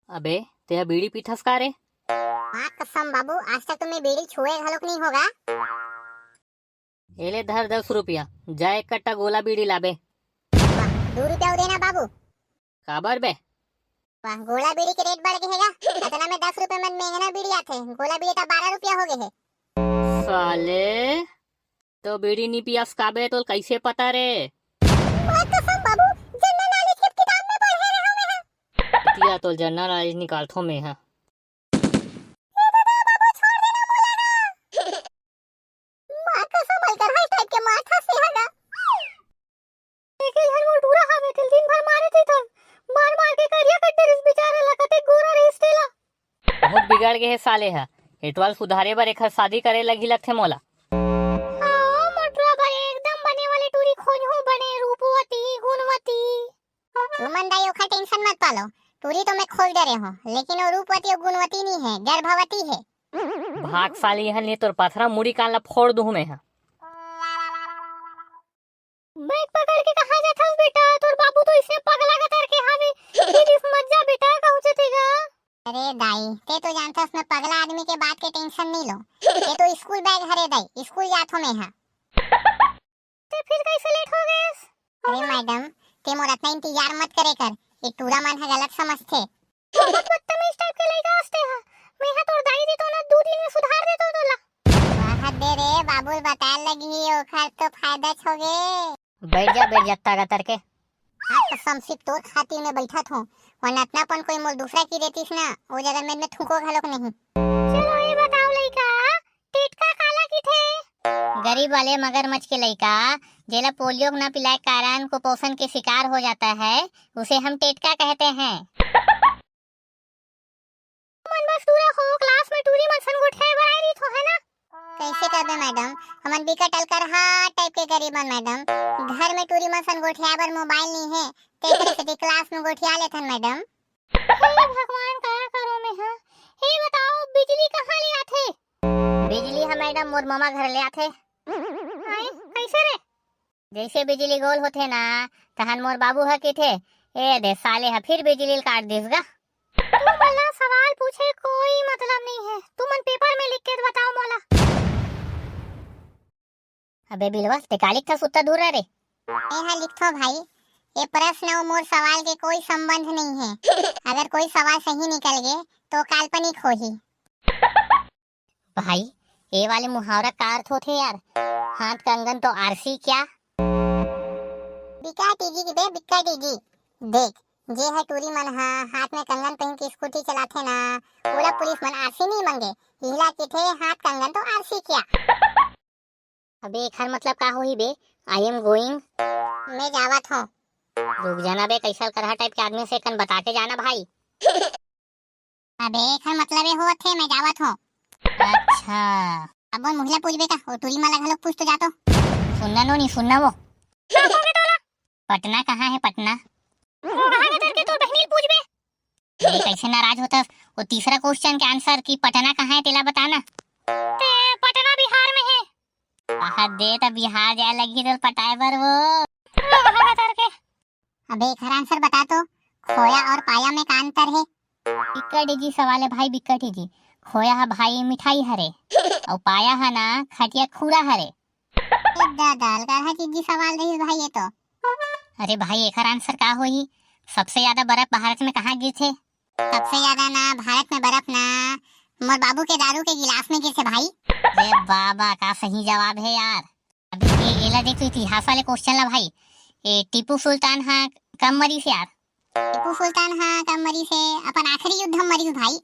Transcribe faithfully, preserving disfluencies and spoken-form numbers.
अबे, तेहा बीड़ी पीथस का रे? माँ कसम बाबू, आज तक तुम्हें बीड़ी छुए घलोक नहीं होगा। एले धर दस रुपया, जा एक कट्टा गोला बीड़ी लाबे। वाह, दू रुपया अउ देना बाबू। काबर बे? वाह, गोला बीड़ी के रेट बढ़ गे हे गा। अतना में दस रुपया मन मेंगना बीड़ी आथे, गोला बीड़ी त बारह रुपया हो गे हे। साले, तो बीड़ी नी पियस काबे, तोल कैसे पता रे? माँ कसम बाबू, जनरल नॉलेज के किताब में पढ़े रहे हमें। तिया तोल जनरल नॉलेज निकालथो मैं हा। ए दादा, बाबू, छोड़ देना मोला ना। माँ कसम, अलकरहा टाइप के माथा से हगा। एक ही झन मोर टूरा हावे, तेल दिन भर मारे थे थन। मार मार के करिया कर डरिस बेचारा ला, कते गोरा रहिस तेला। बहुत बिगड़ गे हे साले ह। एटवाल सुधारे बर एखर शादी करे लगही लगथे मोला। हाँ, मोर टूरा बर एकदम बने वाले टूरी खोजहूँ, बने रूपवती, गुणवती। तुमन दाई ओखर टेंशन मत पालो, टूरी तो मैं खोज डरे हूँ, लेकिन वो रूपवती और गुणवती नहीं है, गर्भवती है। भाग साली, यहाँ नहीं तोर पथरा मुड़ी कान ला फोड़ दूँ मैं हा। बैग पकड़ के कहाँ जाथस बेटा? तोर बाबू तो इसने पगला का करके हावे। ये दिस मत जा बेटा, कहूँ चतेगा। अरे दाई, ते तो जानथस मैं पगला आदमी के बात के टेंशन नहीं लो। ये तो स्कूल बैग हरे दाई, स्कूल जाथो मैं हा। ते फिर कैसे लेट हो गए? अरे मैडम, ते मोर अतना इंतजार मत करे कर, ये टूरा मन ह गलत समझथे। बहुत बदतमीज टाइप के लइका हस ते हा। मैं हा तोर दाई दी तो ना, दू दिन में सुधार देतो तोला। वाह दे रे, बाबू बताए लगी, ओखर तो फायदा होगे। बैठ जा, बैठ जा, तागा तरके। आज कसम से तोर खातिर मैं बैठत हूँ, वरना अतना पन कोई मोर दूसरा की देतीस ना, वो जगह में मैं थूको घलोक नहीं। चलो ये बताओ लइका, टेटका काला किथे? गरीब वाले मगरमच्छ के लइका, जेला पोलियो न पिलाए कारण कुपोषण के शिकार हो जाता है, उसे हम टेटका कहते हैं। मन बस टूरा हो, क्लास में टूरी मन सन गोठियाए बर आए रहित हो, है ना? कैसे करबे मैडम, हमन बिकट अलकरहा टाइप के गरीब मन मैडम, घर में टूरी मन सन गोठियाए बर मोबाइल नहीं है, तेकरे सेती क्लास में गोठिया लेथन मैडम। हे भगवान, का करो मैं हा? हे बताओ, बिजली कहाँ ले आथे? बिजली ह मैडम मोर ममा घर ले आथे। आए, कैसे रे? जैसे बिजली गोल होथे ना, तहन मोर बाबू ह किथे, "ए दे साले ह फिर बिजली ल काट दिस गा।" तुमन ला सवाल पूछे कोई मतलब नहीं है, तुमन पेपर में लिख के बताओ मोला। अबे बिलवा, ते का लिखथस उत्तर धुर्रा रे? ए हा लिखथो भाई, ये प्रश्न अउ मोर सवाल के कोई संबंध नहीं है। अगर कोई सवाल सही निकल गे, तो काल्पनिक होही। भाई, ये वाले मुहावरा का अर्थ होथे यार? हाथ कंगन तो आरसी क्या? बिकट easy बे, बिकट easy। देख, जे ह टूरी मन ह हाथ में कंगन पहन के स्कूटी चलाथे ना, ओला पुलिस मन आरसी नहीं मांगे, इला किथे हाथ कंगन तो आरसी क्या। अबे एखर मतलब का होही बे? I am going। मैं जावत हूँ। रुक जाना बे, कैसा करहा टाइप के आदमी से कन बता के जाना भाई। अबे एखर मतलब ये होत हे, मैं जावत हूँ। अच्छा। अब वो महिला पूछबे का, वो टूरी माला घलोक पूछ तो जातो। सुनना नोनी, सुनना वो। पटना कहाँ है, पटना? वो कहाँ के धर के तोर बहनी पूछबे? ये कैसे नाराज होथस? वो तीसरा क्वेश्चन के आंसर कि पटना कहाँ है, तेला बताना। ते पटना बिहार में है। आहा दे, त बिहार जाए लगी तो पटाए बर वो। वो कहाँ के धर के? अबे एखर आंसर बता तो, खोया और पाया में का अंतर है? बिकट easy सवाल है भाई, बिकट easy। खोया ह भाई मिठाई हरे, अउ पाया ह ना खटिया खूरा हरे। ए दादा, अलकरहा easy सवाल रहिस भाई ये तो। अरे भाई, एखर आंसर का होही? सबसे ज्यादा बर्फ भारत में कहाँ गिरथे? सबसे ज्यादा ना भारत में बर्फ ना मोर बाबू के दारू के गिलास में गिरथे भाई। अरे बाबा, का सही जवाब है यार। अभी ये, एला देख तो इतिहास वाले क्वेश्चन ला भाई। ए, टीपू सुल्तान हा कब मरिस यार? टीपू सुल्तान हा कब मरिस हे? अपन आखिरी युद्ध में मरिस भाई।